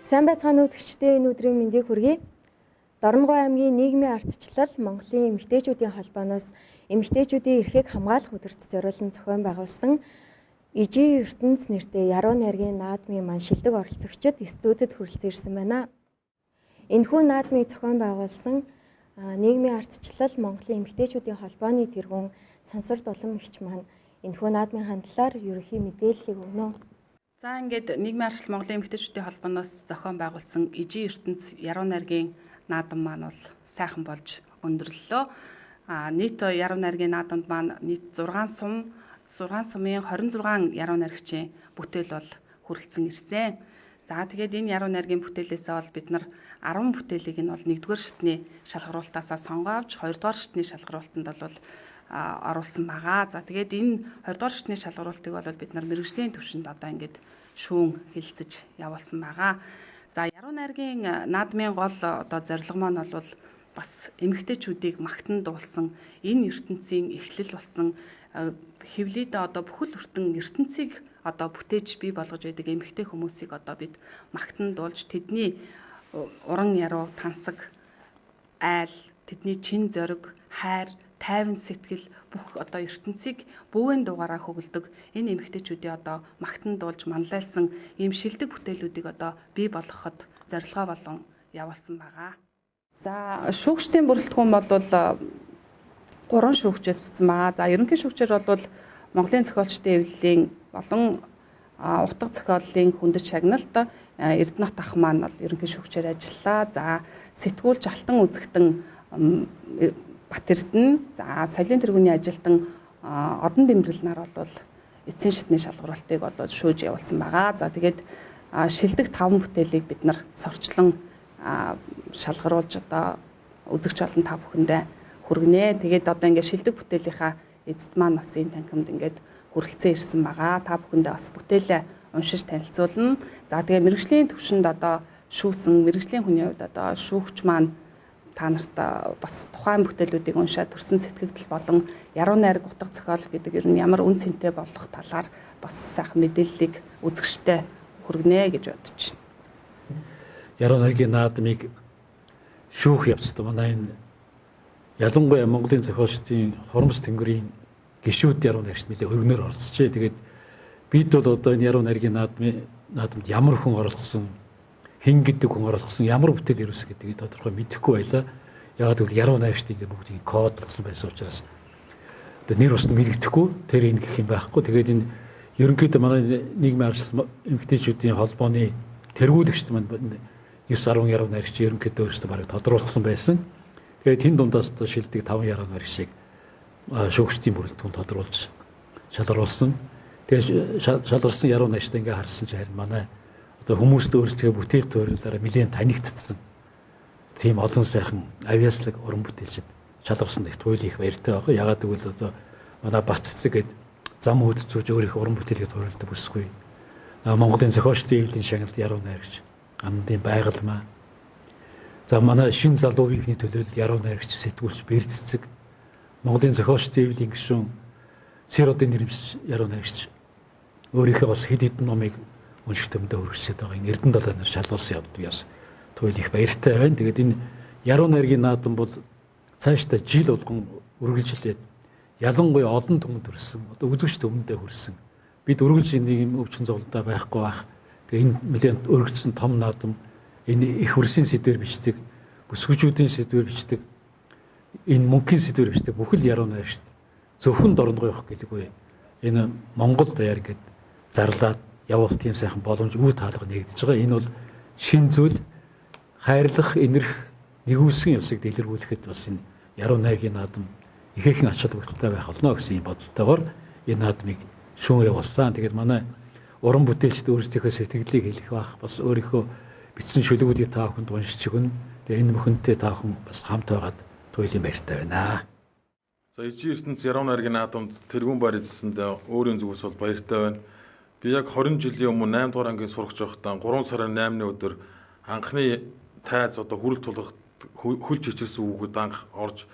Сайн байцгаана уу үзэгчдээ, энэ өдрийн мэндийг хүргэе. Дорногов аймгийн нийгмийн ардчлал Монголын эмэгтэйчүүдийн холбооноос эмэгтэйчүүдийн эрхийг хамгаалах өдөрт зориулан зохион байгуулсан Ижийн ертөнц нэртэй яруу найргийн наадмын маань шилдэг оролцогчид студид хүрэлцэн ирсэн байна. Энэхүү наадмыг зохион байгуулсан нийгмийн ардчлал Монголын эмэгтэйчүүдийн холбооны тэргүүн Сансар Дулан эгч маань энэхүү наадмын талаар ерөнхий мэдээллийг өгнө. За ингээд нийгмийн ардчлал Монголын эмэгтэйчүүдийн холбооноос зохион байгуулсан Ижийн ертөнц яруу найргийн наадам маань бол сайхан болж өндөрлөлөө. Нийт яруу найргийн наадамд маань нийт 6 сум 6 сумын 26 яруу найрагчийн бүтээл бол хүрэлцэн ирсэн. За тэгээд энэ яруу найргийн бүтээлээсээ бол бид нар 10 бүтээлийг нь бол 1-р шатны шалгаруултаасаа сонгоо авч 2-р шатны шалгаруултанд бол оруулсан байгаа. За тэгээд энэ 20-р шатны шалгаруултыг бол бид нар мэргэжлийн түвшинд одоо ингээд шүүн хэлцэж явуулсан байгаа. За яруу найргийн наадмын гол одоо зорилго маань бол бас эмэгтэйчүүдийг магтан дуулсан энэ ертөнцийн эхлэл болсон хэвлийдээ одоо бүхэл бүтэн ертөнцийг одоо бүтээж бий болгож байдаг эмэгтэй хүмүүсийг одоо бид магтан дуулж тэдний уран яруу тансаг айл тэдний чин зориг хайр тайван сэтгэл бүх одоо ертөнцийг бүүвэн дугаараа хөгэлдөг энэ эмэгтэйчүүдийн одоо магтан дуулж манлайлсан ийм шилдэг бүтээлүүдийг одоо бий болгоход зорилгоо болон явуулсан байгаа. За шүүгчдийн бүрэлдэхүүн бол 3 шүүгчээс бүтсэн байгаа. За ерөнхий шүүгчээр бол Монголын зохиолчдын эвлэлийн болон утга зохиоллын хүндэт шагналт Эрдэнэт ах маань бол ерөнхий шүүгчээр ажиллаа. За сэтгүүлч Алтан үзэгтэн Бат Эрдэнэ, за соёлын тэргүүний ажилтан Одон Дэмбэрэл нар бол эцсийн шатны шалгаруултыг бол шүүж явуулсан байгаа. За тэгээд шилдэг 5 бүтээлийг бид нар сорчлон шалгаруулж одоо үзэгч болон та бүхэндээ хүргэнэ. Тэгээд одоо ингээд шилдэг бүтээлийнхаа эзэд маань бас энэ танхимд ингээд хүрэлцэн ирсэн байгаа. Та бүхэндээ бас бүтээлээ уншиж танилцуулна. За тэгээ мэргэжлийн түвшинд одоо шүүсэн мэргэжлийн хүний хувьд одоо шүүгч маань та нарт бас тухайн бүтээлүүдийг уншаад төрсэн сэтгэгдэл болон яруу найраг утга зохиол гэдэг ер нь ямар үн цэнтэй болох талаар бас сайхан мэдээллийг үзэгчтэй хүргэнэ гэж бодож байна. Яруу найргийн наадмыг шүүх явцдаа манай энэ ялангуяа Монголын зохиолчдын хормос тэнгэрийн гишүүд яруу найрагч нэлээ өргөнөөр оролцжээ. Тэгээд бид бол одоо энэ яруу найргийн наадамд ямар хүн оролцсон, хэн гэдэг хүн оролцсон, ямар бүтээл ирүүлсэн гэдгийг тодорхой мэдэхгүй байлаа. Яагаад гэвэл яруу найрагчдын ингээ бүгдийг кодлсон байсан учраас одоо нэр ус нь мэддэхгүй, тэр энэ гэх юм байхгүй. Тэгээд энэ ерөнхийдөө манай нийгмийн ардчлал эмэгтэйчүүдийн холбооны тэргүүлэгчд маань 9 10 яруу найрагч ерөнхийдөө өөрсдөө бараг тодруулсан байсан. Тэгээд тэн дундаас одоо шилдэг 5 яруу найрагчийг шүүгчдийн бүрэлдэхүүн тодруулж шалгаруулсан. Тэгээд шалгарсан яруу найрагчтай ингээ харсан чинь харин манай одоо хүмүүст өөрсдөө бүтээл туйлаараа нэлээд танигдсан тийм олон сайхан авьяаслаг уран бүтээлчид шалгарсан их туйл их баяртай байгаа. Ягаад гэвэл одоо манай Бат цэцэг гээд зам үүд зүүж өөрийнхөө уран бүтээлийг туйлдаг бүсгүй. Монголын зохиолчдын эвлэлийн шагналт яруу найрагч Амдын Байгалмаа. За манай шин залуу үеийнхний төлөөлөл яруу найрагч сэтгүүлч Бэр цэцэг, Монголын зохиолчдын эвлэлийн гишүүн Сэродын нэрмс яруу найрагч өөрийнхөө бас хэд хэдэн номыг унших төмдөө хүргэжээд байгаа. Энэ Эрдэнэ далай нар шалгарсан явдал би бас туйл их баяртай байна. Тэгээд энэ яруу найргийн наадам бол цаашдаа жил болгон үргэлжлээд ялангуяа олон түмэнд хүрсэн, одоо үзэгч түмэндээ хүрсэн. Бид үргэлж нэг юм өвчин зовлонтой байхгүй байх. Тэгээд энэ нэлээд өргөцсөн том наадам энэ их үрсийн сэдвэр бичдэг, бүсгүүчүүдийн сэдвэр бичдэг, энэ мөнхийн сэдвэр бичдэг бүхэл яруу найрагчд зөвхөн Дорногов явах гэлгүй. Энэ Монгол даяар гээд зарлаад явуулах тийм сайхан боломж үе таалга нэгдэж байгаа. Энэ бол шин зүйл хайрлах, инэрх, нэгүсгийн ёсыг дэлгэрүүлэхэд бас энэ яруу найргийн наадам ихээхэн ач холбогдолтой байх болно гэсэн юм бодолтойгоор энэ наадмыг шүүн явуулсан. Тэгээд манай уран бүтээлчд өөрсдийнхөө сэтгэлийг хэлэх байх, бас өөрийнхөө бичсэн шүлгүүдийг та бүхэнд уншиж өгнө. Тэгээд энэ бүхэнтэй та бүхэн бас хамт байгаад туйлын баяртай байна. За Ижийн ертөнц яруу найргийн наадамд тэргүүн бар эзэлсэндээ өөрийн зүгээс бол баяртай байна. Би яг 20 жилийн өмнө 8 дугаар ангийн сурагч байхдаа 3 сарын 8-ны өдөр анхны тайз одоо хүрэл тулгах хөлж хичээсэн хүүхэд анх орж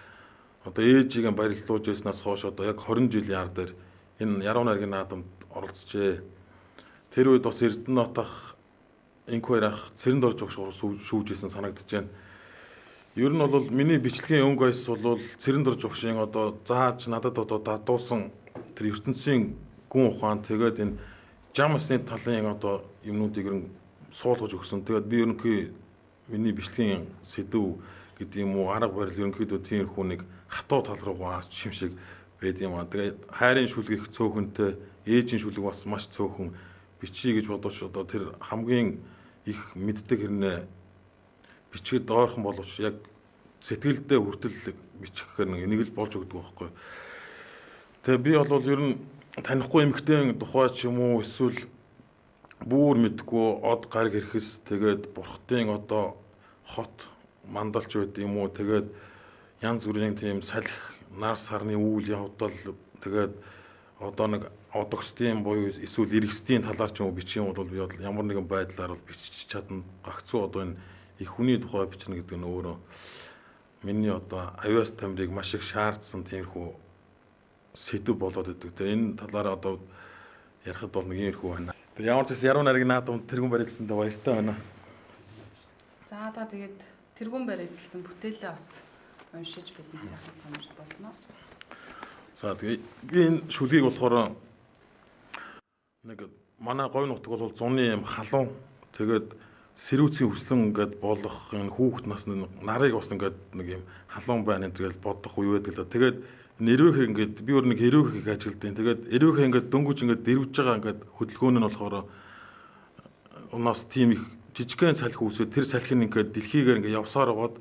одоо ээжигээ баярлуулж байснаас хойш одоо яг 20 жилийн ар дээр энэ яруу найргийн наадамд оролцжээ. Тэр үед бас Эрдэнэ отох инквайр ах цэрэнд орж өгш шүүжсэн санагдаж байна. Ер нь бол миний бичлэгийн өнгө аяс бол цэрэнд орж өгшийн одоо зааж надад одоо дадуусан тэр ертөнцийн гүн ухаан, тэгээд энэ жам усны талын одоо юмнуудыг ер нь суулгаж өгсөн. Тэгээд би ерөнхий миний бичлэгийн сэдв гэдэг юм уу, арга барил ерөнхийдөө тиймэрхүү нэг хатуу тал руугаа шим шиг байд юм аа. Тэгээд хайрын шүлэг их цөөхөнтэй, ээжийн шүлэг бас маш цөөхөн бичиж гэж бодож одоо тэр хамгийн их мэддэг хэрнээ бичгээд ойрхон боловч яг сэтгэлдээ хүртэл бичих гэхээр нэг л болж өгдөг байхгүй. Тэгээ би бол ер нь танихгүй эмэгтэй тухай ч юм уу эсвэл бүр мэдгүй од гариг хэрхэс, тэгээд бурхтын одоо хот мандалч байд юм уу, тэгээд янз бүрийн тийм салхи нар сарны үйл явдал, тэгээд одоо нэг одогсдын буюу эсвэл иргэсдийн талаар ч юм уу бичих юм бол би бол ямар нэгэн байдлаар бол бичиж чадна. Гагцуу одоо энэ их хүний тухай бичнэ гэдэг нь өөрөө миний одоо авиас тамирыг маш их шаардсан тиймэрхүү сэдв болоод идэг. Тэгээ энэ талаар одоо ярихад бол нэг иймэрхүү байна. Тэгээ ямар ч гэсэн яруу найргийн наадам тэргүүн барь эзэлсэндээ баяртай байна. За та тэгээд тэргүүн барь эзэлсэн бүтээлээ бас уншиж бидний сайхан сонирхолтой. За тэгээ би энэ шүлгийг болохоор нэг манай говь нутаг бол зуны юм халуун, тэгээд сэрүүцгийн хүслэн ингээд болох энэ хүүхэд насны нарыг бас ингээд нэг юм халуун байна энэ тэгэл бодох үе байдаг л да. Тэгээд нэрвэхэ ингээд би өөр нэг эрвэхэ их ажигладیں۔ Тэгээд эрвэхэ ингээд дөнгөж ингээд дэрвж байгаа ингээд хөдөлгөөн нь болохоор уноос тийм их жижигхэн салхи үүсээд тэр салхи нь ингээд дэлхийгээр ингээд явсаар байгаад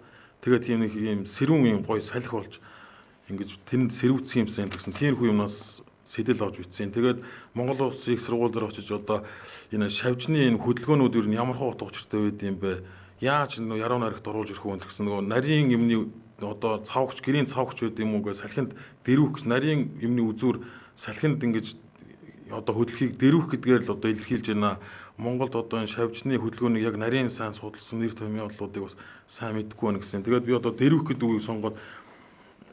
тэгээд тийм нэг юм сэрүүн юм гоё салхи болж ингэж тэнд сэрүүцэх юмсан гэсэн тиймэрхүү юмнаас сэтэл авч бичсэн. Тэгээд Монгол улсын их сургууль дээр очиж одоо энэ шавжны энэ хөдөлгөөнүүд ер нь ямар хөө утга учиртай байд юм бэ? Яаж нөө яруу найрагт оруулж ирэх вэ гэсэн нөгөө нарийн юмны одоо цавгч, гэрийн цавгч байд юм уу гэж салхинд дэрвэх гэж нарийн юмны үзүүр салхинд ингэж одоо хөдлөхийг дэрвэх гэдгээр л одоо илэрхийлж байна. Монголд одоо энэ шавжны хөдөлгөөнийг яг нарийн сайн судалсан нэр томьёоллуудыг бас сайн мэдэхгүй байна гэсэн. Тэгээд би одоо дэрвэх гэдэг үгийг сонгоод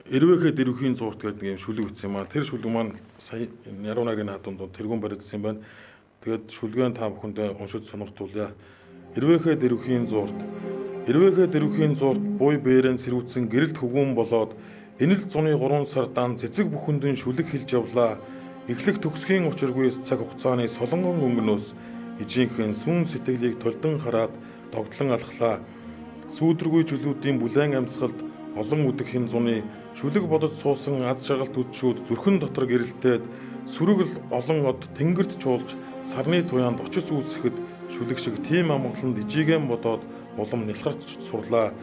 эрвэхэ дэрвэхийн зуурт гэдэг нэг юм шүлэг бичсэн юм аа. Тэр шүлэг маань сая яруу найргийн наадамд тэргүүн баригдсан юм байна. Тэгээд шүлгэн та бүхэндээ уншиж сонирхтуулъя. Эрвэхэ дэрвэхийн зуурт. Эрвэхэ дэрвэхийн зуурт буй бээрэн сэрүүцэн гэрэлт хөвгүүн болоод энэл зуны 3 сардаан цэцэг бүхэндэн шүлэг хилж явлаа. Эхлэх төгсгийн учиргүй цаг хугацааны солонгон өнгөнөөс ижийнхэн сүүн сэтгэлийг толдон хараад догтлон алхлаа. Сүүдэргүй жилүүдийн бүлээн амьсгалд олон үдэх хэн зуны шүлэг бодож суусан аз жаргалт үдшүүд зүрхэн дотор гэрэлтээд сөрөг л олон од тэнгэрт чуулж сарны туяанд очис үүсэхэд шүлэг шиг тийм амгаланд ижигэн бодоод улам нялхарч сурлаа.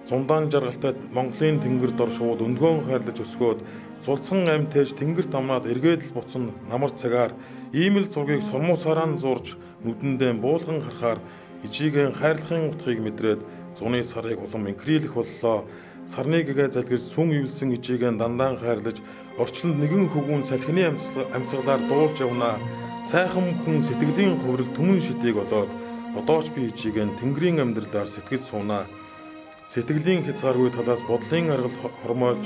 Зундаан жаргалтай Монголын тэнгэр дор шууд өндгөөн хайрлаж өсгөөд зулцхан амь тээж тэнгэрт амнаад эргээд л буцсан намар цагаар ийм л зургийг сормуусаараа зурж нүдэндээ буулган харахаар ижигэн хайрлахын утгыг мэдрээд зуны сарыг улам инкрилэх боллоо. Сарны гэгээ залгирч сүн эвлсэн ижигэн дандаан хайрлаж орчлонд нэгэн хөвгүүн салхины амьсгалаар дуулж явна. Сайхан хүн сэтгэлийн хувирал түмэн шидийг олоод одоо ч би ижигэн тэнгэрийн амьдралаар сэтгэж сууна. Сэтгэлийн хязгааргүй талаас бодлын аргал хормойлж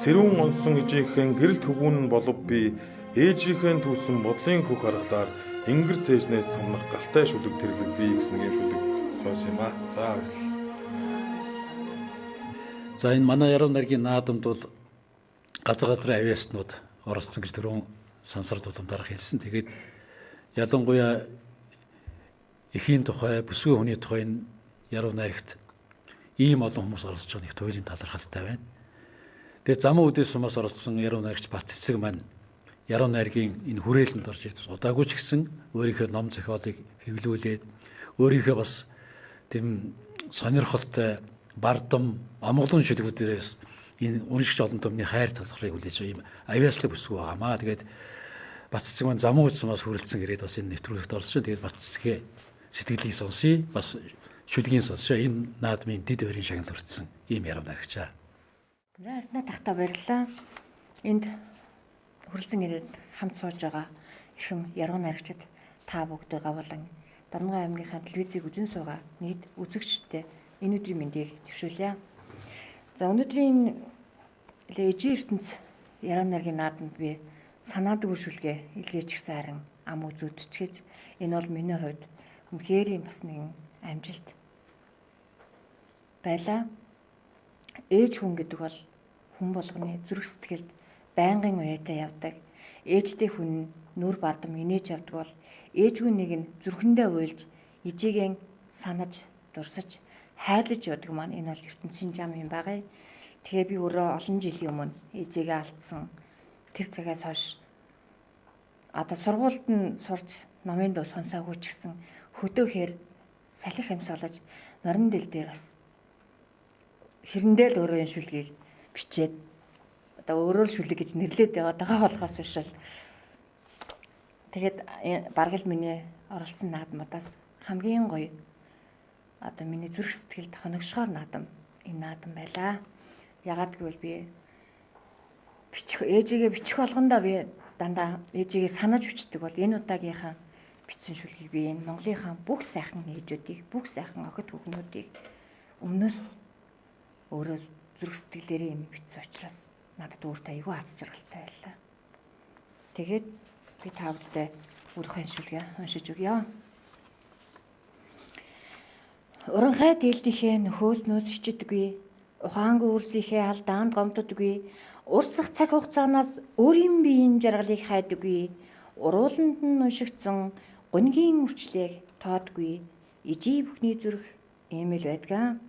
сэрүүн онсон ижийнхээ гэрэлт хөвгүүн нь болов би ээжийнхээ түүсэн бодлын хөх аргалаар энгэр цээжнээс самнах галтай шүлэг тэрлэг би гэсэн нэг юм шүлэг сонс юм аа. За баярлалаа. За энэ манай яруу найргийн наадамд бол газар газрын авиаснууд оролцсон гэж түрүүн сансар дуламдаар хэлсэн. Тэгээд ялангуяа эхийн тухай, бүсгүй хүний тухай энэ яруу найрагт ийм олон хүмүүс оролцож байгаа нэг туйлын талархалтай байна. Тэгээд замун үдээс сумаас оролцсон яруу найрагч Бат Цэцэг маань яруу найргийн энэ хүрээлэнд орж ирж удаагүй ч гэсэн өөрийнхөө ном зохиолыг хэвлүүлээд өөрийнхөө бас тийм сонирхолтой бардам амгалан шилгүүдээс энэ уншигч олон түмний хайр талархыг хүлээж байгаа юм авиаслаг бүсгүй байгаамаа. Тэгээд Бат Цэцэг маань замун үдээс сумаас хүрэлцэн ирээд бас энэ нэвтрүүлэгт орсон. Тэгээд Бат Цэцгээ сэтгэлийг сонсъё, бас шүлгийн сонсъё. Энэ наадмын дэд байрын шагнал хүртсэн ийм яруу найрагчаа. Ардна тахта баярлалаа. Энд хүрэлцэн ирээд хамт сууж байгаа эрхэм яруу найрагчид та бүгдээ гавлан Дорногов аймгийнхаа телевизийг үзэн суугаа нийт үзэгчдээ энэ өдрийн мэндийг төвшүүлье. За өнөөдрийн ээжийн ертөнц яруу найргийн наадамд би санаадгүй шүлгээ илгээчихсэн харин ам үзүүдчгэж энэ бол миний хувьд үнэхээр юм бас нэгэн Амжилт байлаа. Ээж хүн гэдэг бол хүн болгоны зүрх сэтгэлд байнгын уяатай явдаг. Ээжтэй хүн нүр бардам инээж явдаг бол ээжгүй нэг нь зүрхэндээ уйлж, ижиген санаж, дурсаж, хайрлаж явдаг маань энэ бол ертөнцийн зам юм байгаа. Тэгэхээр би өөрөө олон жилийн өмнө ээжигээ алдсан. Тэр цагаас хойш одоо сургуульд нь сурч номын дуу сонсоогүй ч гэсэн хөдөөхээр салхи амьсгалаж морин дэл дээр бас хэрэндээ л өөрөө энэ шүлгийг бичээд одоо өөрөө л шүлэг гэж нэрлээд яваад байгаа болохоос биш л. Тэгээд бараг л миний оролцсон наадмуудаас хамгийн гоё одоо миний зүрх сэтгэлд хоногшохоор наадам энэ наадам байлаа. Ягаад гэвэл би бичих ээжигээ бичих болгондоо би дандаа ээжигээ санаж бичдэг бол энэ удаагийнхаа бичсэн шүлгийг би энэ Монголынхаа бүх сайхан ээжүүдийг, бүх сайхан охид хүүхнүүдийг өмнөөс өөрөө зүрх сэтгэлээрээ юм бичсэн учраас надад өөртөө айгүй аз жаргалтай байлаа. Тэгээд би та бүхэндээ өөрийнхөө шүлгээ уншиж өгье. Уранхай дийлдийнхээ нөхөөснөөс хичдэггүй, ухаангүй үрсийнхээ алдаанд гомддоггүй, урсах цаг хугацаанаас өөрийн биеийн жаргалыг хайдаггүй, урууланд нь уншигдсан гунгийн үрчлээг тоодгүй, ижий бүхний зүрх ийм л байдгаа.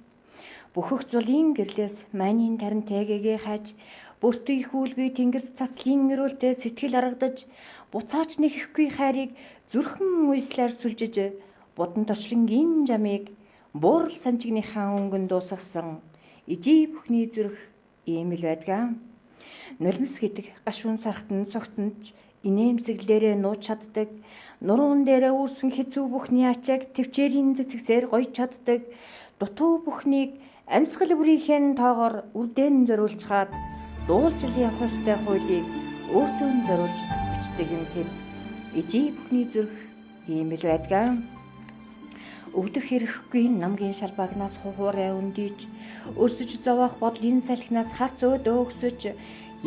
Бөхөх зулын гэрлээс майнын тарин тэгээгээ хайж, бүртгий хүүлгүй тэнгэрт цацлын өрөөлтэй сэтгэл аргадаж, буцаач нэхэхгүй хайрыг зүрхэн уйслаар сүлжиж, будан торчлонгийн жамыг буурал санчигныхаа өнгөн дуусгасан ижий бүхний зүрх ийм л байдгаа. Нулимс гэдэг гашуун сархтан согцсон ч инээмсэглээрээ нууж чаддаг, нуруун дээрээ үүрсэн хэцүү бүхний ачааг төвчээрийн цэцгсээр гойж чаддаг, дутуу бүхнийг амьсгал бүрийнхээ тоогоор үрдэн зориулж хаад дуулжил явах ёстой хуулийг өөртөө зориулж бичдэг юм тэд. Ижий бүхний зүрх ийм л байдгаа. Өвдөх хэрэггүй намгийн шалбаагнаас хуурай өндийж, өрсөж зовоох бодлын салхинаас харц өөд өөгсөж,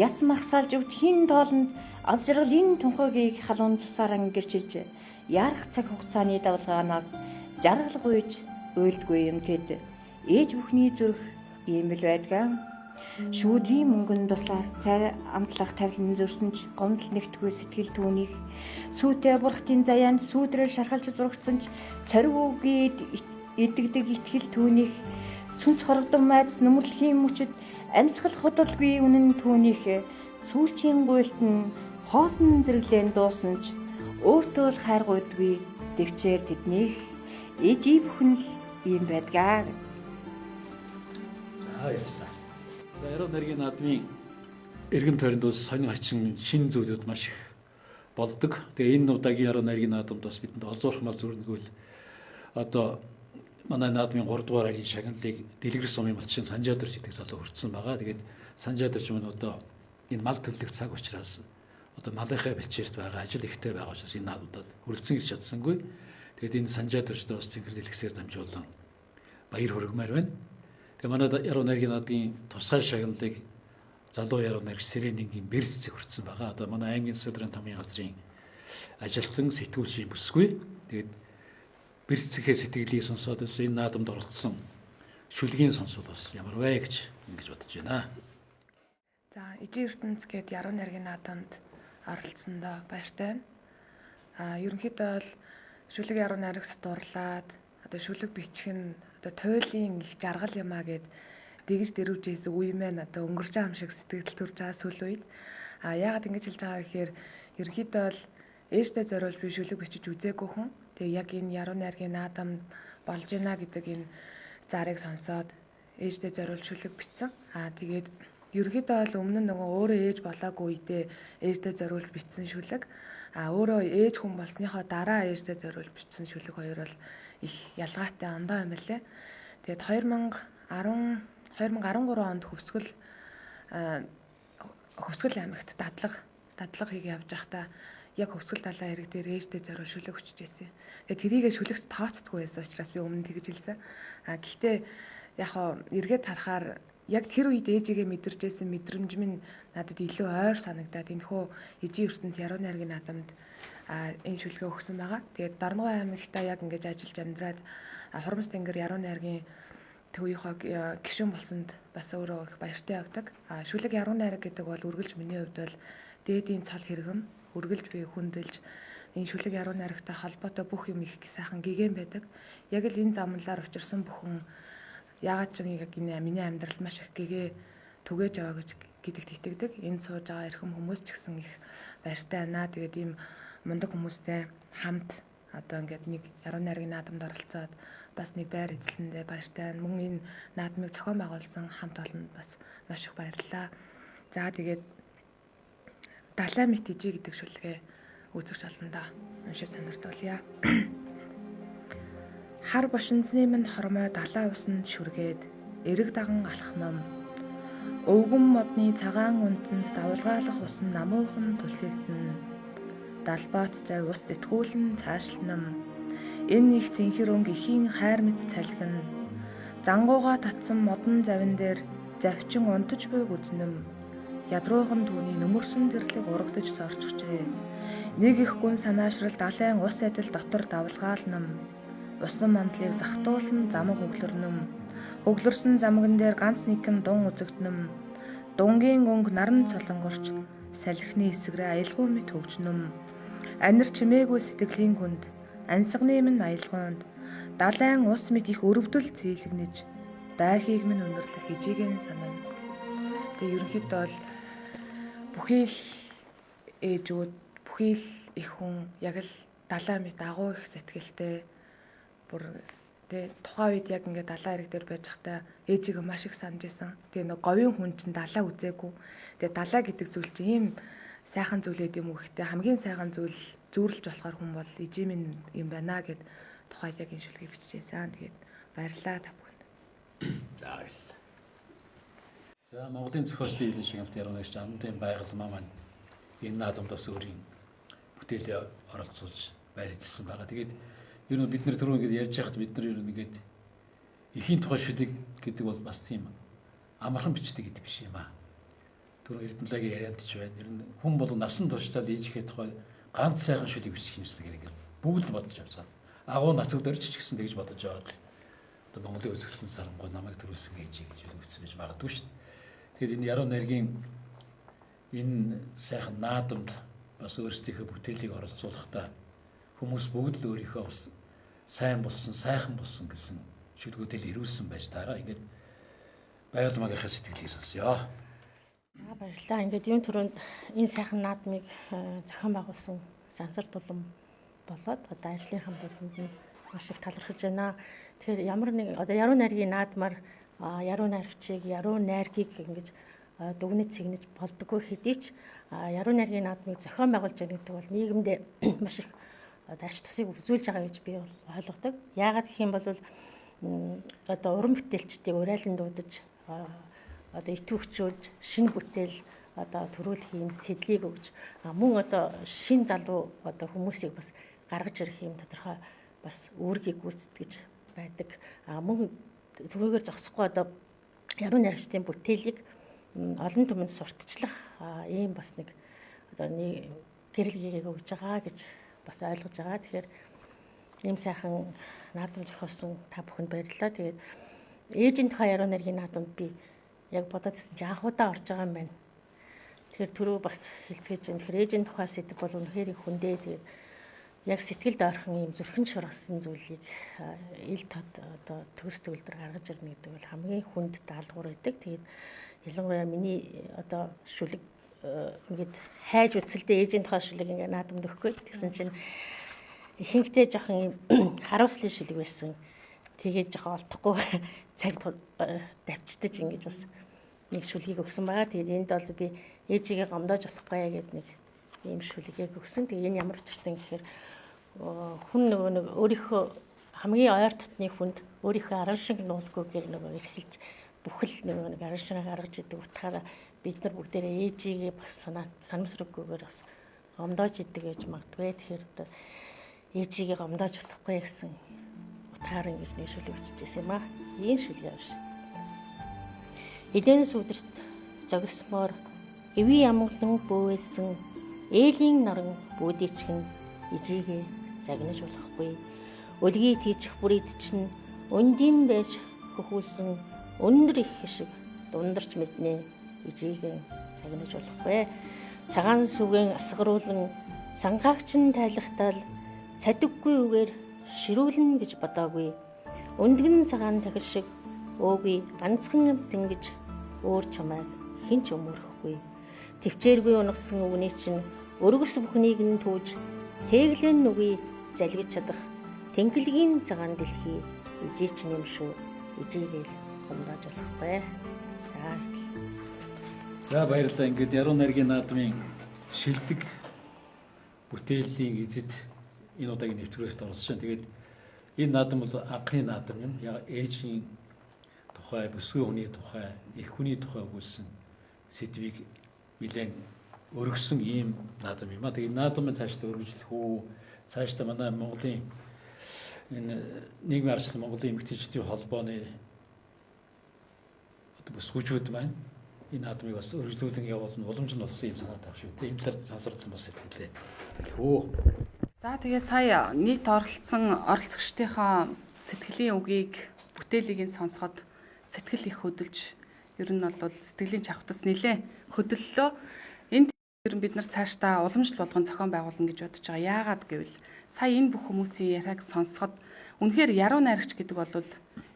яс махсалж өвдхийн тоолонд аз жаргалын тунхагийг халуун цусааран гэрчилж, яарах цаг хугацааны давлгаанаас жаргал гуйж уйлдгүй юм тэд. Ээж бүхний зүрх ийм л байдгаа. Шүүдрийн мөнгөн туслаар цай амтлах тавилан зөрсөн ч гомдол нэгтгүй сэтгэл түүнийх сүйтэй бурхтын заяанд сүүдрээр шархалж зургдсан ч сорив үгээд идэгдэг итгэл түүнийх сүнс хорогдон майдас нүмерлэхийн мөчөд амьсгал худалгүй үнэн түүнийх сүүлчийн гуйлт нь хоосон зэрэглэн дуусан ч өөртөө л хайр гуйдгүй дэвчээр тэднийх ээжий бүхэн л ийм байдгаа. За баярлалаа. За Яруу найргийн наадмын эргэн тойронд бас сонин хачин шин зүйлүүд маш их болдог. Тэгээ энэ удаагийн Яруу найргийн наадамд бас бидэнд олзуурах мал зүрнэгүүл одоо манай наадмын 3 дугаар айлын шагналыг Дэлгэр сумын малчин Санжаадэрч гэдэг залуу хүртсэн байгаа. Тэгээд Санжаадэрч мөн одоо энэ мал төлөх цаг учраас одоо малынхаа бэлчээрт байгаа ажил ихтэй байгаа учраас энэ наадмад хүрэлцэн ирж чадсангүй. Тэгээд энэ Санжаадэрчтэй бас цэнхэр дэлгэсээр дамжуулан баяр хүргэмээр байна. Тэгээ манай Яруу найргийн наадмын тусгай шагналыг залуу яруу найрагч Сэрэнингийн Бэрцэг хүртсэн байгаа. Одоо манай аймгийн засгийн тамийн газрын ажилтан сэтгүүлчийн бүсгүй. Тэгээд Бэрцэхээ сэтгэлийг сонсоод бас энэ наадамд оролцсон шүлгийн сонсвол бас ямар вэ гэж ингэж бодож байна. За ижийн ертөнц гээд Яруу найргийн наадамд оролцсондоо баяртай байна. А ерөнхийдөө бол шүлэг яруу найрагт дурлаад одоо шүлэг бичих нь одоо туйлын их жаргал юм а гэд дэгж дэрвжээс үе маань одоо өнгөрч байгаа юм шиг сэтгэл төрж байгаа сүүл үед. А яагаад ингэж хэлж байгаа вэ гэхээр ерөнхийдөө бол ээжтэй зориулж би шүлэг бичиж үзээгүй хүн. Тэгээ яг энэ яруу найргийн наадам болж байна гэдэг энэ зарыг сонсоод ээжтэй зориулж шүлэг бичсэн. А тэгээд ерөнхийдөө бол өмнө нь нөгөө өөрөө ээж болоогүй үедээ ээжтэй зориулж бичсэн шүлэг, а өөрөө ээж хүн болсныхоо дараа ээжтэй зориулж бичсэн шүлэг хоёр бол их ялгаатай ондоо юм байлээ. Тэгээд 2010 2013 онд Хөвсгөл аймагт дадлага хийгээ явж байхдаа яг Хөвсгөл далайн хэрэг дээр ээжтэй зориул шүлэг өчөж байсан. Тэгээд тэрийгэ шүлэгт тооцдгүй байсан учраас би өмнө тэгж хэлсэн. А гэхдээ яг хоо эргээд харахаар яг тэр үед ээжигээ мэдэрч байсан мэдрэмж минь надад илүү ойр санагдаад энэхүү ижийн ертөнц яруу найргийн наадамд энэ шүлгээ өгсөн байгаа. Тэгээд Дорногов аймагтаа яг ингэж ажиллаж амьдраад Хурмс тэнгэр яруу найргийн төвийнхөө гишүүн болсонд бас өөрөө их баяртай явдаг. Шүлэг яруу найраг гэдэг бол үргэлж миний хувьд бол дээдийн цол хэрэгэм, үргэлж би хүндэлж энэ шүлэг яруу найрагтай холбоотой бүх юм их сайхан гигэн байдаг. Яг л энэ замналаар учирсан бүхэн яагаад ч юм яг энэ миний амьдралд маш их гэгээ түгээж яваа гэж гэдэгт итгэдэг. Энд сууж байгаа эрхэм хүмүүс ч гэсэн их баяртай байна. Тэгээд ийм мундаг хүмүүстэй хамт одоо ингээд нэг яруу найргийн наадамд оролцоод бас нэг байр эзлэндээ баяртай байна. Мөн энэ наадмыг зохион байгуулсан хамт олонд бас маш их баярлалаа. За тэгээд Далай мэт ижи гэдэг шүлгээ үзэгч олондоо уншиж сонирдуулъя. Хар бошинзны минь хормой далайн усанд шүргээд эрэг даган алхнам. Өвгөн модны цагаан үнцэнд давлгаалах ус нь намуухан түлхэгдэнэ. Далбоот зав ус зэтгүүлэн цаашлнам. Энэ их цэнхэр өнгө ихийн хайр мэт цалгина. Зангууга татсан модон завин дээр завчин унтаж буйг үзнэм. Ядруухан түүний нөмөрсөн тэрлэг урагдаж сорчихжээ. Нэг их гүн санаашрал далайн ус адил дотор давлгаалнам. Усан мандлыг захтуулан замаг хөглөрнөм. Хөглөрсөн замган дээр ганц нэгэн дун үзэгдэнэм. Дунгийн өнгө наран цолонгорч салхины эсгэрээ аялгау мэт хөгжнөм. Анир чимээгүй сэтгэлийн хүнд ансганы минь аялгаунд далайн ус мэт их өрөвдөл цэйлэгнэж дайхийг минь өндөрлөх хижигийн санана. Тэгээ ерөнхийдөө бол бүхий л ээжүүд, бүхий л их хүн яг л далайн мэт агуу их сэтгэлтэй бүр тэ тухайн үед яг ингээд далайн хэрэг дээр байж байхдаа ээжигээ маш их санаж исэн. Тэгээ нэг говийн хүн чинь далаа үзээгүй. Тэгээ далаа гэдэг зүйл чинь ийм сайхан зүйл эд юм уу гэхдээ хамгийн сайхан зүйл зүүрлж болохоор хүн бол ижим юм байна гэд тухайд яг энэ шүлгийг бичижсэн. Тэгээд баярлалаа та бүхэнд. За баярлалаа. За Монголын зохиолчдын хэвлэлийн шагналт яруу найрагч Андын Байгалмаа маань энэ наадамд бас өөрийн бүтээлээ оролцуулж байр эзэлсэн байгаа. Тэгээд ер нь бид нэр түрүү ингээд ярьж байхад бид нар ер нь ингээд эхийн тухай шүлэг гэдэг бол бас тийм амархан бичдэг гэдэг биш юм аа. Түрүү Эрдэнэлагийн ярианд ч байна. Ер нь хүн бол насан туршдаа ээжийнхээ тухай ганц сайхан шүлэг бичих юмсан гэх ингээд бүгд л бодож явцаад. Агуу нацаг дөрж ч гэсэн тэгж бодож яваад л одоо Монголын үзэсгэлэн сарангуй намайг төрүүлсэн ээжийг шүлэг бичсэн гэж магадгүй шүү дээ. Тэгэхээр энэ яруу найргийн энэ сайхан наадамд бас өөрсдийнхөө бүтээлийг оролцуулахдаа хүмүүс бүгд л өөрийнхөө бас сайн болсон, сайхан болсон гэсэн шүлгүүдэл ирүүлсэн байж таараа. Ингээд байгалмаагийнхаа сэтгэлийг сонсъё. За баярлалаа. Ингээд юун түрүүнд энэ сайхан наадмыг зохион байгуулсан сансар тулам болоод одоо ажлын хамт олонд нь маш их талархаж байна. Тэгэхээр ямар нэг одоо яруу найргийн наадмаар яруу найрагчийг, яруу найргийг ингэж дүгнэж цэгнэж болдгоо хэдий ч яруу найргийн наадмыг зохион байгуулж байгаа гэдэг бол нийгэмдээ маш их одоо ач тусыг үзүүлж байгаа гэж би бол ойлгодог. Яагаад гэх юм бол одоо уран бүтээлчдийг урайлан дуудаж одоо итвөхчүүлж шинэ бүтээл одоо төрүүлэх юм сэдлийг өгж мөн одоо шин залуу одоо хүмүүсийг бас гаргаж ирэх юм тодорхой бас үүргийг гүйцэтгэж байдаг. Мөн түүгээр зогсохгүй одоо яруу найрагчдын бүтээлийг олон түмэнд сурталчлах ийм бас нэг одоо нэг гэрэл гээгийг өгж байгаа гэж бас ойлгож байгаа. Тэгэхээр ийм сайхан наадам зохиосон та бүхэнд баярлалаа. Тэгээд ээжийн тухай яруу найргийн наадамд би яг бодоод ирсэн чинь анх удаа орж байгаа юм байна. Тэгэхээр түрүү бас хэлцээж байна. Тэгэхээр ээжийн тухай сэдв бол үнэхээр их хүндээ. Тэгээд яг сэтгэлд ойрхон ийм зүрхэн шургасан зүйлийг ил тод одоо төгс төгөлдөр гаргаж ирнэ гэдэг бол хамгийн хүнд даалгавар байдаг. Тэгээд ялангуяа миний одоо шүлэг ингээд хайж үзсэлдээ ээжийн тухай шүлэг ингээд наадамд өгөхгүй. Тэгсэн чинь ихэнхдээ жоохон юм харуулслын шүлэг байсан. Тэгээд жоохон олдохгүй цаг давчтаж ингэж бас нэг шүлгийг өгсөн байгаа. Тэгээд энд бол би ээжигээ гомдоож болохгүй гэдэг нэг ийм шүлгийг өгсөн. Тэгээд энэ ямар учиртай гэхээр хүн нөгөө нэг өөрийнхөө хамгийн ойр дотны хүнд өөрийнхөө аран шиг нуулгүйгээр нөгөө эрхэлж бүхэл нөгөө нэг аран шиг гаргаж идэг утгаараа бид нар бүгдээрээ ээжигээ бас санаа санамсаргүйгээр бас гомдоож идэг гэж магадгүй. Тэгэхээр одоо ээжигээ гомдоож болохгүй гэсэн утгаар ингэж нэг шүлэг бичижсэн юм аа. Ийм шүлэг явш. Эдэн сүдэрт зогсмоор эвийн амгалан бөөлсөн ээлийн норон бүүдийчгэн ижигээ загнаж болохгүй. Өлгий тийчих бүрийд чинь Өндийн байж хөхүүлсэн өндөр их хишиг дундарч мэднэ ижиэгэн цагнаж болохгүй. Цагаан сүгэн асгаруулан цангаагч нь тайлахтал цадиггүй үгээр ширүүлнэ гэж бодоогүй. Өндгөн цагаан тахил шиг өөгүй ганцхан амтэн гэж өөр чамайг хэн ч өмөрөхгүй. Төвчээргүй унагсан өвний чинь өргөс бүхнийг нь түүж тэглэн нүгий залгиж чадах тэнхлэгийн цагаан дэлхий ижий чинь юм шүү. Ижийгээл хомдоож болохгүй. За. За баярлалаа. Ингээд Яруу найргийн наадмын шилдэг бүтээлийн эзэд энэ удаагийн нэвтрүүлэгт оролцож байна. Тэгээд энэ наадам бол анхны наадам юм. Яг ээжийн тухай, бүсгүй хүний тухай, эх хүний тухай өгүүлсэн сэдвийг нэлээд өргөсөн ийм наадам юм а. Тэгээд наадамыг цаашдаа өргөжлөх үү? Цаашдаа манай Монголын энэ нийгмийн ардчлал Монголын эмэгтэйчүүдийн холбооны одоо бүсгүүчүүд маань энэ наадмыг бас өргөжлүүлэн явуулна уламж нь болгосон юм санаатай байх шүү. Энэ талаар сансарлан бас сэтгэлээ хэлэх үү. За тэгээ сая нийт оролцсон оролцогчдынхаа сэтгэлийн үгийг бүтээлийг нь сонсоход сэтгэл их хөдөлж ер нь бол сэтгэлийн чавхтас нэлээ хөдөллөө. Энд ер нь бид нар цаашдаа уламжлал болгон зохион байгуулна гэж бодож байгаа. Яагаад гэвэл сая энэ бүх хүмүүсийн яриаг сонсоход үнэхээр яруу найрагч гэдэг бол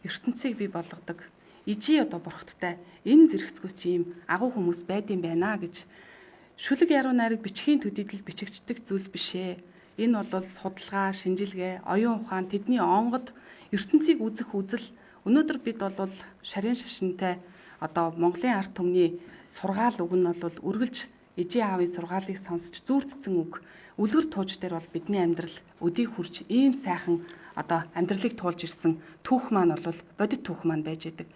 ертөнцийг бий болгодог. Ижий одоо бурхттай энэ зэрэгцгүүс ийм агуу хүмүүс байдсан байна гэж шүлэг яруу найраг бичгийн төдийдөл бичигддэг зүйл биш ээ. Энэ бол судалгаа, шинжилгээ, оюун ухаан, тэдний онгод ертөнцийг үзэх үзэл. Өнөөдөр бид бол шарын шашинтай одоо Монголын ард түмний сургаал үг нь бол үргэлж ижий аавын сургаалыг сонсч зүүртсэн үг. Үлгэр тууж дээр бол бидний амьдрал өдийг хүрч ийм сайхан одоо амьдралыг туулж ирсэн түүх маань бол бодит түүх маань байж идэг.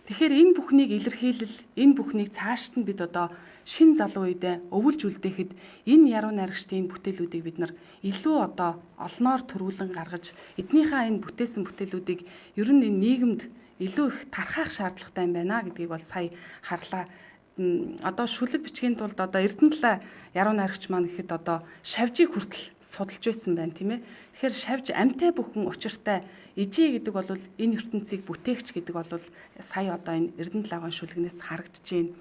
Тэгэхээр энэ бүхнийг илэрхийлэл, энэ бүхнийг цаашд нь бид одоо шин залуу үедээ өвөлж үлдээхэд энэ яруу найрагчдын бүтээлүүдийг бид нар илүү одоо олноор төрүүлэн гаргаж эднийхээ энэ бүтээсэн бүтээлүүдийг ер нь энэ нийгэмд илүү их тархаах шаардлагатай юм байна гэдгийг бол сая харлаа. Одоо шүлэг бичгийн тулд одоо Эрдэнэ талаа яруу найрагч маань гэхэд одоо шавжийг хүртэл судалж байсан байна, тийм ээ. Тэгэхээр шавж амьтай бүхэн учиртай ижий гэдэг бол энэ ертөнцийг бүтээгч гэдэг бол сая одоо энэ Эрдэнэ талаагийн шүлгнээс харагдаж байна.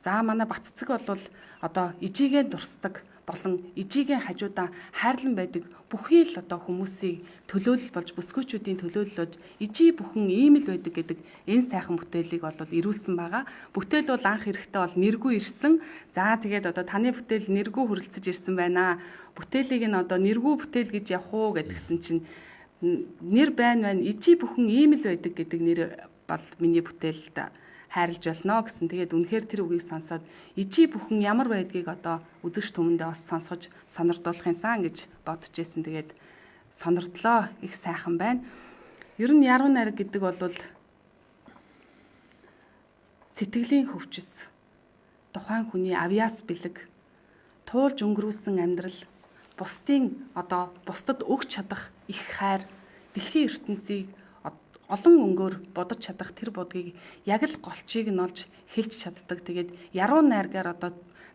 За манай Батцэг бол одоо ижигээ дурсдаг болон ижигийн хажуудаа хайрлан байдаг бүхий л одоо хүмүүсийг төлөөлөл болж бүсгүйчүүдийн төлөөлөл болж ижий бүхэн ийм л байдаг гэдэг энэ сайхан бүтээлийг бол ирүүлсэн байгаа. Бүтээл бол анх эрэхтэй бол нэргүй ирсэн. За тэгээд одоо таны бүтээл нэргүй хүрэлцэж ирсэн байна. Бүтээлийг нь одоо нэргүй бүтээл гэж явах уу гэдгсэн чинь нэр байна байна ижий бүхэн ийм л байдаг гэдэг нэр бол миний бүтээлд хайрлаж болно гэсэн. Тэгээд үнэхээр тэр үгийг сонсоод ижий бүхэн ямар байдгийг одоо үзэгч түмэндээ бас сонсгож сонирдуулах юмсан гэж бодож исэн. Тэгээд сонирдлоо, их сайхан байна. Ер нь яруу найраг гэдэг бол сэтгэлийн хөвчс, тухайн хүний авьяас бэлэг, туулж өнгөрүүлсэн амьдрал, бусдын одоо бусдад өгч чадах их хайр, дэлхийн ертөнцийг олон өнгөөр бодож чадах тэр будгийг яг л голчийг нь олж хэлж чаддаг. Тэгээд яруу найргаар одоо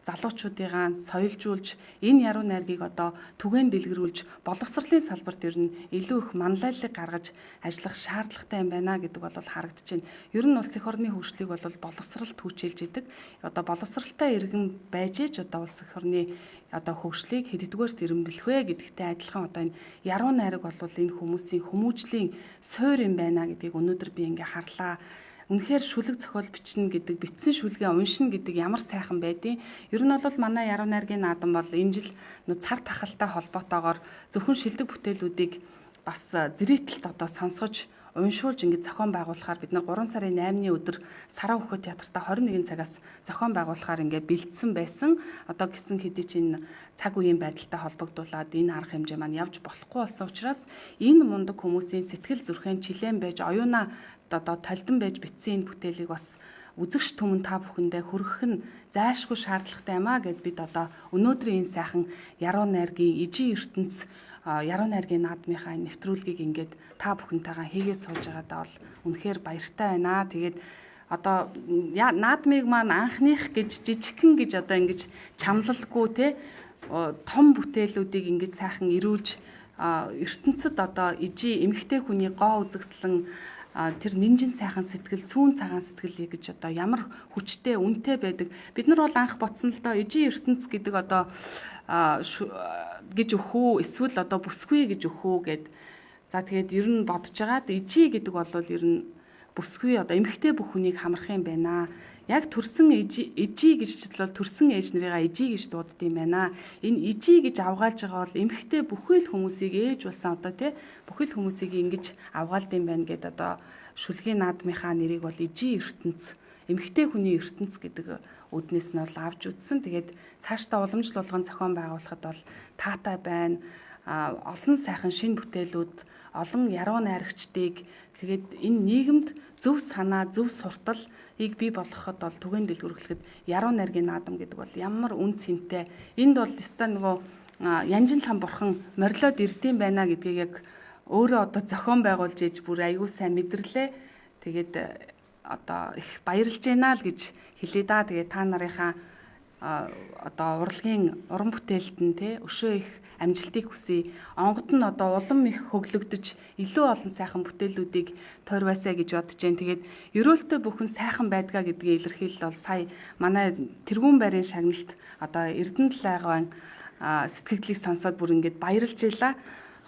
залуучуудыгаа соёлжуулж энэ яруу найргийг одоо түгээн дэлгэрүүлж боловсролын салбарт ер нь илүү их манлайллыг гаргаж ажиллах шаардлагатай юм байна гэдэг бол харагдаж байна. Ер нь улс эх орны хөгжлийг бол боловсрол түүчээлж идэг. Одоо боловсралтай иргэн байж ээж одоо улс эх орны одоо хөгжлийг хэддүгээрт ирэмблэх вэ гэдэгтэй адилхан одоо энэ яруу найраг бол энэ хүмүүсийн хүмүүжлийн суур юм байна гэдгийг өнөөдөр би ингээ харлаа. Үнэхээр шүлэг зохиол бичнэ гэдэг, бичсэн шүлгээ уншина гэдэг ямар сайхан байдیں۔ Ер нь бол манай яруу найргийн наадам бол энэ жил цар тахалтай холбоотойгоор зөвхөн шилдэг бүтээлүүдийг бас зэрэгтэлт одоо сонсгож уншуулж ингэж зохион байгуулахаар бид нар 3 сарын 8-ны өдөр Сараа хөхөө театртаа 21 цагаас зохион байгуулахаар ингээ бэлдсэн байсан. Одоо гисэн хэдий чинь цаг үеийн байдалтай холбогдуулаад энэ арга хэмжээ маань явж болохгүй болсон учраас энэ мундаг хүмүүсийн сэтгэл зүрхэн чилээн байж оюунаа одоо толдон байж бичсэн энэ бүтээлийг бас үзэгч түмэн та бүхэндээ хүргэх нь зайлшгүй шаардлагатай юм а гэд бид одоо өнөөдрийн энэ сайхан яруу найргийн ижийн ертөнц яруу найргийн наадмынхаа нэвтрүүлгийг ингээд та бүхэнтэйгээ хийгээ сууж байгаадаа бол үнэхээр баяртай байна. Тэгээд одоо наадмыг маань анхных гэж жижигхэн гэж одоо ингэж чамлалгүй те том бүтээлүүдийг ингэж сайхан ирүүлж ертөнцид одоо ижи эмэгтэй хүний гоо үзэгслэн тэр нинжин сайхан сэтгэл, сүүн цагаан сэтгэл гэж одоо ямар хүчтэй, үнэтэй байдаг. Бид нар бол анх ботсон л доо ижийн ертөнц гэдэг одоо гэж өгөх үү, эсвэл одоо бүсгүй гэж өгөх үү гэд. За тэгээд ер нь бодож байгаад ижи гэдэг бол ер нь бүсгүй одоо эмэгтэй бүх хүнийг хамрах юм байна. Яг төрсөн ижи гэж бол төрсөн ээж нарыгаа ижи гэж дууддаг юм байна. Энэ ижи гэж авгаалж байгаа бол эмэгтэй бүхэл хүмүүсийг ээж болсон одоо тий бүхэл хүмүүсийг ингэж авгаалд юм байна гэд одоо шүлгийн наадмынхаа нэрийг бол ижи ертөнц, эмэгтэй хүний ертөнц гэдэг үднээс нь бол авч үзсэн. Тэгээд цаашдаа уламжлал болгон зохион байгуулахад бол таатай байна. Олон сайхан шинэ бүтээлүүд, олон яруу найрагчдыг тэгээд энэ нийгэмд зөв санаа, зөв сурталыг бий болгоход бол түгээн дэлгэрүүлэхэд яруу найргийн наадам гэдэг бол ямар үн цэнтэй. Энд бол өстой нөгөө янжин лам бурхан морилоод ирдэм байна гэдгийг яг өөрөө одоо зохион байгуулж иж бүр аягүй сайн мэдэрлээ. Тэгээд одоо их баярлж байна л гэж хэлье да. Тэгээд та нарынхаа одоо урлагийн уран бүтээлд нь те өшөө их амжилтыг хүсье. Онгод нь одоо улам их хөглөгдөж илүү олон сайхан бүтээлүүдийг тойрваасаа гэж бодож байна. Тэгээд ерөөлтөө бүхэн сайхан байдгаа гэдгийг илэрхийлэл бол сая манай тэргүүн байрын шагналт одоо Эрдэнэ талайгаан сэтгэгдлийг сонсоод бүр ингээд баярлж байлаа.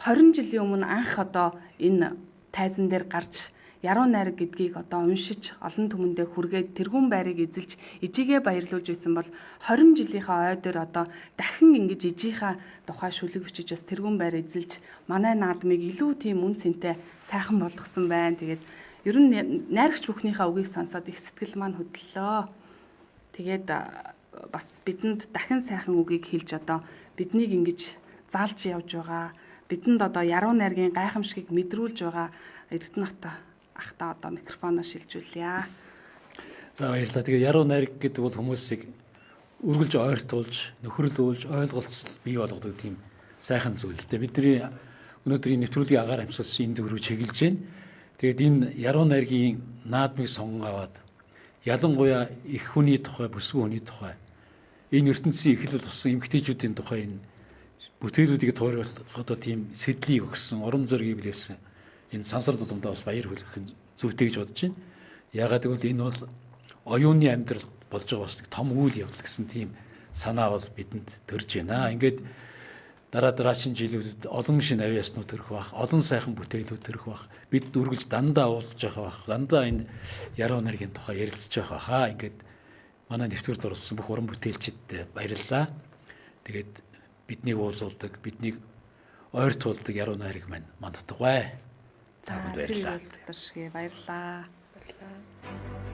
20 жилийн өмнө анх одоо энэ тайзан дээр гарч яруу найраг гэдгийг одоо уншиж олон түмэндээ хүргээд тэргүүн байрыг эзэлж ижигээ баярлуулж байсан бол 20 жилийнхаа ой дээр одоо дахин ингэж ижийнхаа тухай шүлэг бичиж бас тэргүүн байр эзэлж манай наадмыг илүү тийм үн цэнтэй сайхан болгосон байна. Тэгээд ер нь найрагч бүхнийхээ үгийг сонсоод их сэтгэл маань хөдлөлөө. Тэгээд бас бидэнд дахин сайхан үгийг хэлж одоо биднийг ингэж заалж явж байгаа. Бидэнд одоо яруу найргийн гайхамшигыг мэдрүүлж байгаа Эрдэнэ ахтаа одоо микрофоноо шилжүүлье. За баярлалаа. Тэгээ яруу найраг гэдэг бол хүмүүсийг үргэлж ойртуулж, нөхөрлүүлж, ойлголцол бий болгодог тийм сайхан зүйл л дээ. Бидний өнөөдрийн нэвтрүүлгийн агаар амьсгалсан энэ зүг рүү чиглэж байна. Тэгээд энэ яруу найргийн наадмыг сонгон аваад ялангуяа их хүний тухай, бүсгүй хүний тухай, энэ ертөнцийн эхлэл болсон эмэгтэйчүүдийн тухай энэ бүтээлүүдийг тойруулах одоо тийм сэдлийг өгсөн, урам зоригийг билээсэн энэ сансар дуламдаа бас баяр хүргэх нь зүйтэй гэж бодож байна. Яагаад гэвэл энэ бол оюуны амьдрал болж байгаа бас нэг том үйл явдал гэсэн тийм санаа бол бидэнд төрж байна. Ингээд дараа дараачин жилүүдэд олон шинэ авьяаснууд төрөх бах, олон сайхан бүтээлүүд төрөх бах. Бид үргэлж дандаа уулзж байгаа бах, дандаа энэ яруу найргийн тухай ярилцж байгаа баха. Ингээд манай нэвтрүүлэлд оролцсон бүх уран бүтээлчдэд баярлалаа. Тэгээд биднийг уулзуулдаг, биднийг ойртуулдаг яруу найраг маань мандатугай. За баярлалаа. Баярлалаа. Баярлалаа.